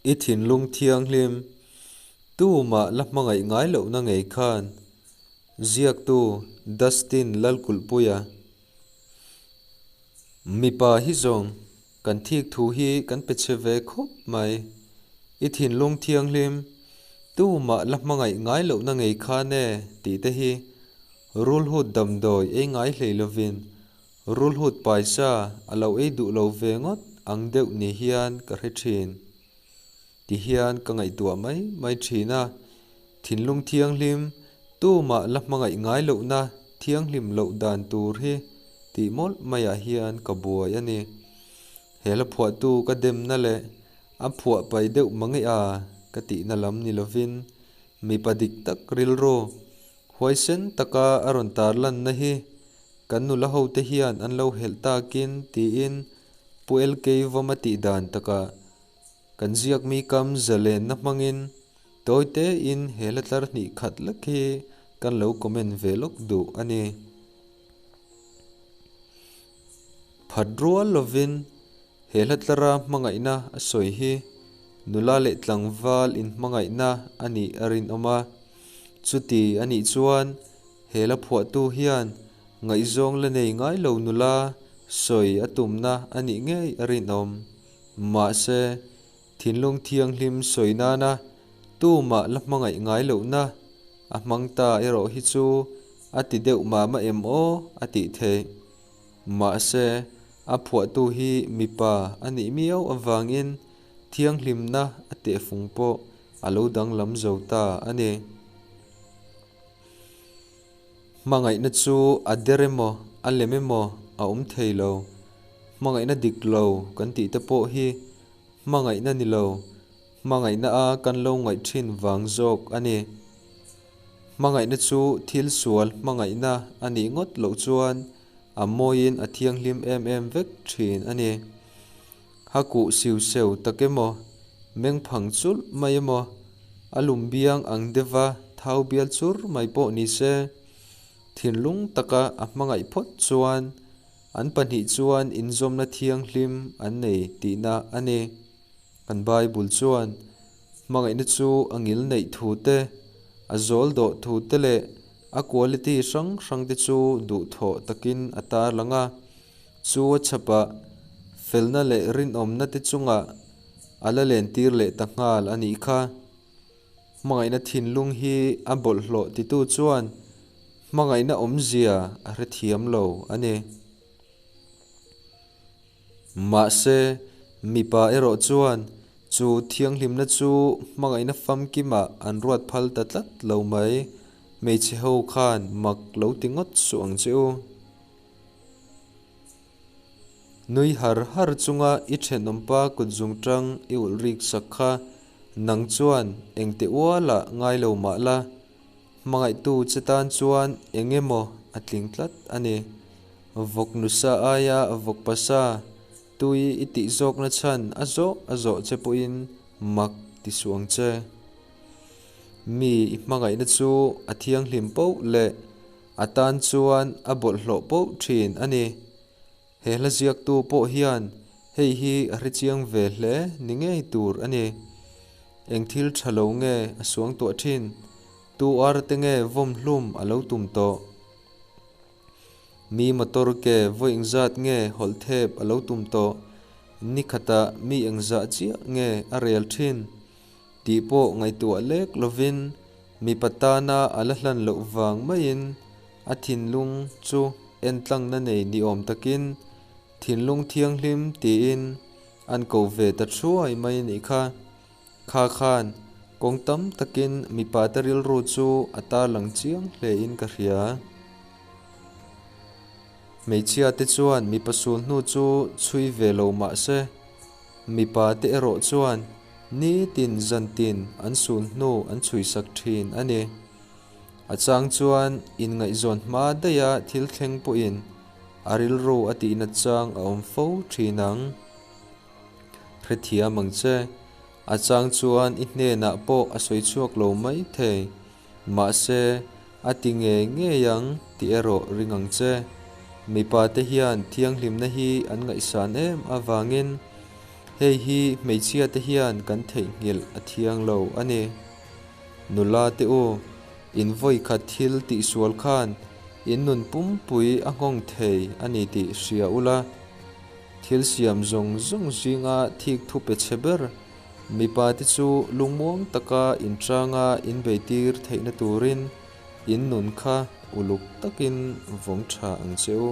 I thinlung thianghlim, tumah la hmangaih ngai lohna ngei khan. Ziaktu, Dustin Lalkulhpuia. Mipa hi zawng kan thik thu hi kan pe chhe ve khawp mai. I thinlung thianghlim, tumah la hmangaih ngai lohna ngei khan e tih te hi rulhut damdawi ei ngai hlei lovin Rulhut paisa a lo ei duh lo ve ngawt ang deuh ni hian ka hre thin. Ti hian ka ngaihtuah mai mai thin a, thinlung thianghlim tumah la hmangaih ngai lohna thianghlim loh dan tur hi tih mawlh maiah hian ka buai a ni. He hla phuahtu ka demna leh a phuah pai deuh mange a ka tihna lam ni lovin mipa dik tak rilru Huaisen taka a rawn tarlanna hi kan nula hote hian an lo helh takin tiin Pu LK Vawma tih dan takah kan ziakmi kam zalenna hmangin tawi tein he hla tlar hnih khat lek hi kan lo comment ve lawk duh a ni. Phat rual lovin He hla tlara hmangaihna a sawi hi nula leh tlangval inhmangaihna a nih a rinawm a. Chuti a nih chuan he hla phuahtu hian ngaihzawng la nei ngai lo nula sawi a tumna a nih ngei a rinawm. Mahse, thinlung thianghlim sawi nana tumah la hmangaih ngai lohna a hmang ta erawh hi chu a ti deuh mah mah em aw a tih theih. Mahse, a phuahtu hi mipa a nih miau avangin thianghlimna a tehfung pawh a lo danglam zo ta a ni. Hmangaihna chu a der emaw, a lem emaw a awm thei lo. Hmangaihna dik lo kan tih te pawh hi hmangaihna ni lo, hmangaihna a kan lo ngaih thin vang zawk a ni. Hmangaihna chu thil sual hmangaihna a nih ngawt loh chuan a mawiin a thianghlim em em vek thin a ni. Ha kuh siu seu tak emaw, meng phang chulh mai emaw, a lum biang ang deuha thau bial chur mai pawh ni se, thinlung taka a hmangaih phawt chuan an pahnih chuan inzawmna thianghlim an nei tihna a ni. Kan Bible chuan hmangaihna chu a ngil neih thu te, a zawl dawh thu te leh a quality hrang hrang te chu duhthawh takin a tarlang a. Chu a chhapah felna leh rinawmna te chungah a la lentir leh ta nghal a nih kha. Hmangaihna thinlung hi a bawlhhlawh titu chuan hmangaihna awmzia a hrethiam lo a ni. Mahse, mipa erawh chuan chu thianghlimna chu hmangaihna famkimah an ruat phal ta tlat lo mai. Hmeichhe ho khan mak lo ti ngawt suh ang che u. Nui har har chunga i thenawmpa kutzungtang i ulh rik sak kha nang chuan engte ualah ngai lo mah la, Hmangaihtu che tan chuan eng emaw a tling tlat a ni. Vawk nusa aia vawk pasa tui i tih zawkna chhan a zawh a zawh che pawhin mak ti suh ang che. Mi i hmangaihna chu a thianghlim poh leh a tan chuan a bawlhhlawh poh thin a ni. He hla ziaktu pawh hian hei hi a hrechiang ve hle ni ngei tur a ni. Eng thil tha lo nge a suang tuah thin? Tu ar te nge vawm hlum a lo tum tawh? Mi motor ke vawi engzat nge hawlh thep a lo tum tawh? Ni khatah mi engzah chiah nge a rel thin? Tih pawh ngaihtuah lek lovin mipa tana a la hlan loh vang maiin a thinlung chu entlangna nei ni awm takin thinlung thianghlim tiin an ko ve ta thuai mai a nih kha. Kha khan kawng tam takin mipa te rilru chu a tarlang chiang hlein ka hria. Hmeichhia te chuan mipa sul hnu chu chhui ve lo mah se, Mipa te erawh chuan nitin zantin an sul hnu an chhuisak thin a ni. A chang chuan inngaihzawn hma daiha thil thleng pawhin a rilru a tihna chang a awm fo thin ang. Hrethiam ang che, a chang chuan i hnenah pawh a sawi chhuak lo mai thei. Mahse, a ti ngei ngei ang tih erawh ring ang che. Mipa te hian thianghlimna hi an ngaihsan em avangin Hei hi hmeichhia te hian kan theihnghilh a thiang lo a ni. Nula te u, in vawi khat thil tihsual khan in nun pumpui a nghawng thei a ni tih hria ula. Thil siam zawng zawng zinga thik thu pe chhe ber mipa te chu lungmuang taka inchanga inbeitir theihna turin in nun kha uluk takin vawng tha ang che u.